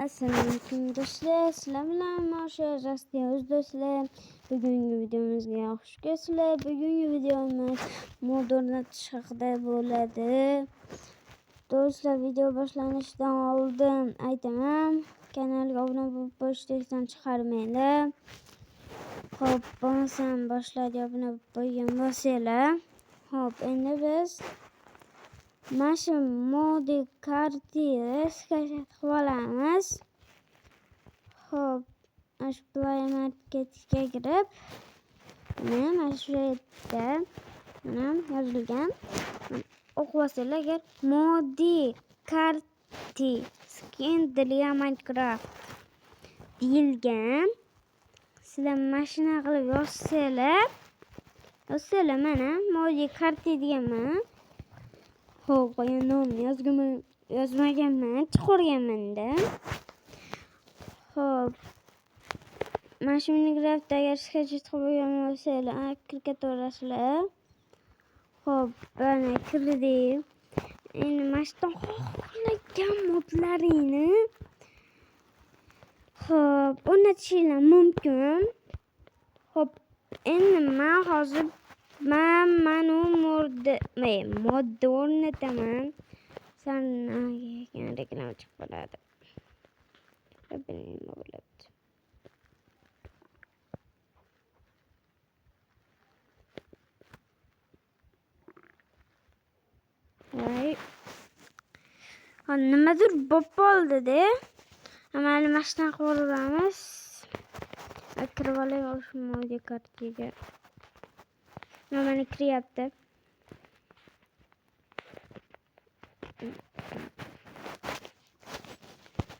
Assalomu alaykum do'stlar, sizlar bilan Masha Rossiya do'stlar. Bugungi videomizga xush kelibsizlar. Bugungi videomiz mod o'rnatish haqida bo'ladi. Do'stlar, video boshlanishidan oldin aytaman, kanalga obuna bo'lib qo'yishni chiqarmanglar. Xo'p, bo'lmasam boshlarga obuna bo'lib qo'ygan bo'lsanglar. Xo'p, endi biz mana shu modi kartini skachat qilib olamiz. Xo'p, mana shu Play Marketga kirib, mana shu yerda mana yozilgan, o'qib olsanglar agar modi karti skin для Minecraft deyilgan. Sizlar mana shunaqa qilib yozsanglar mana modi karti deganman. Xo'p, qo'ygan nomni yozmaganman, chiqarganman-da. Xo'p, mana shu Minecraftda agar skachat qilib bo'lgan bo'lsanglar, kirib ketaverasizlar. Xo'p, mana kirdik. Endi mana shu yerdan xohlagan modlaringni xo'p, o'rnatishinglar mumkin. Xo'p, endi men hozir mana modda o'rnataman. San reklama chiqib qoladi. Nima bo'lyapti? Voy. Nimadir bo'lib qoldi-da. Mayli, mana shunaqa qilib. Kirib olay o'sha modi kartaga. Mana kiryapti.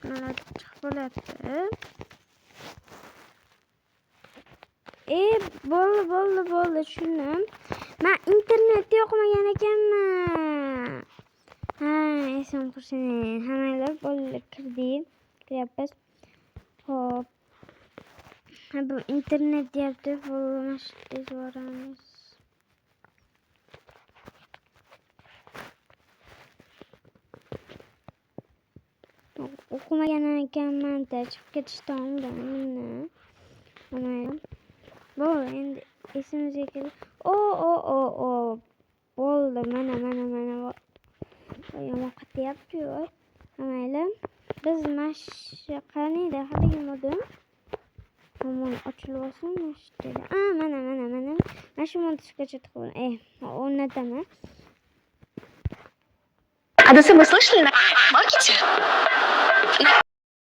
Mana chiqib bo'lyapti. Bo'ldi, tushundim. Men internetda yoqmagan ekanman. Ha, esim qursin. Hammalar bo'ldi, kirdik. Kiryapmiz. Xo'p. Ha, bu internet deyapti. Mana shu tez boramiz. O'qimagan ekanman-da, chiqib ketishdan oldin bundan. Bo'ldi, endi esimizga keldi. O. Bo'ldi, mana. Yomon qatyapti-yu. Mayli. Biz mana shu qaniydi haligi modim? Yomon ochilib olsin mana shu yerda. Mana. Mana shu modni skachat qilib, o'rnataman. А вы слышали на маркете? На